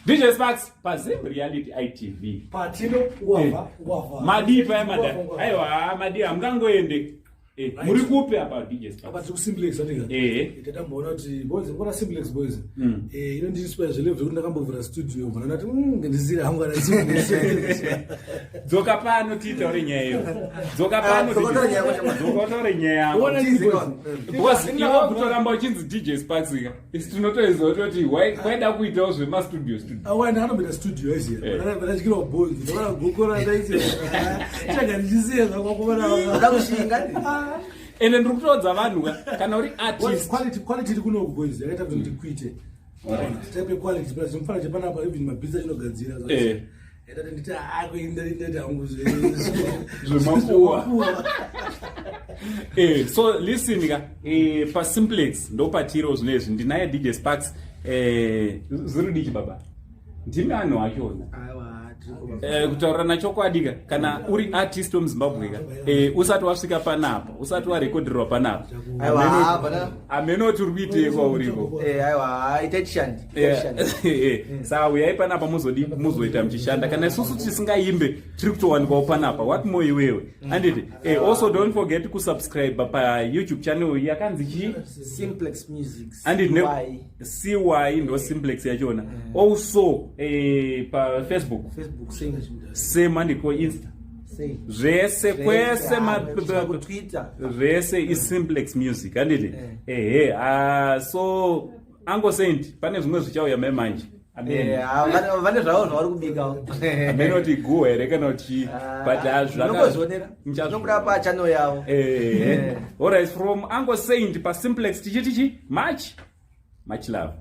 DJ Sparks paZim Reality ITV. Patino wava wava. Madii paya madai. Aiwa madii hamungangoende. Eh, muri kupi apa DJ Sparks? Apa tiri kuSimplex andika. Eh. Tatamboona kuti boys ngona Simplex boys. Eh, ino ndinspire zvelevel zvekuti ndakambovhura studio mwana ndati ndisiri hangu kana Simplex. Dzoka pano tiitaure nyaya iyo. Dzoka pano. Ah, dzoka utaure nyaya yako. Dzoka utaure nyaya yako. Uona ndiri boys. Because iwe kutoramba uchinzi DJ Sparks ka. Isu tinotoziva kutoti waida kuitawo zvemastudio studio. Awa ndakatomboita studio aiziya. Eh. Ndakatyirawo boys. Ndakaona gokora ndaiti. Chaga ndichisiya zvakwakomana. Uda kushinga ndi? Ende ndiri kutoudza vanhu ka kana uri artist. Quality quality iri kuno boys yakaita kuti ndikwite. Type quality plus mfana chepanapa even mabhiza chinogadzira. Eh. Ndati nditi ako ndati hangu Zvemakuwa. Eh, so listen ka paSimplex ndopatiro zvinezvi ndinaye DJ Sparks zviri diki baba ndimi anhu achona. Aiwa, tiri kuba. Kutaurana chokwadi ka kana uri artist wemuZimbabwe ka usati wasvika panapa usati warekodherwa panapa Aiwa, hapana. Hameno kuti uri kuitei kwauriko. Eh, aiwa, itai tishandi. Itai tishandi. Saka uyai panapa muzodi muzoita muchishanda kana isusu tisingaimbe tiri kutowanikwawo panapa what more iwewe anditi also don't forget kusubscribe pa YouTube channel yakanzi chii? Simplex Music. Anditi ne CY. CY ndo Simplex yachona. Also pa Facebook. Facebook same. Same andiko Insta. Same. Zvese kwese ma ku Twitter. Zvese i Simplex Music anditi. Ehe, so Uncle Saint pane zvimwe zvichauya mai manje. Amen. Eh, ah, vane zvavo zvavari kubikawo. Amen kuti guhwa here kana kuti chii. But hazvaka Unongozvionera. Muchazviona. Unobuda pa channel yavo. Alright, from Uncle Saint pa Simplex tichiti chi much much love.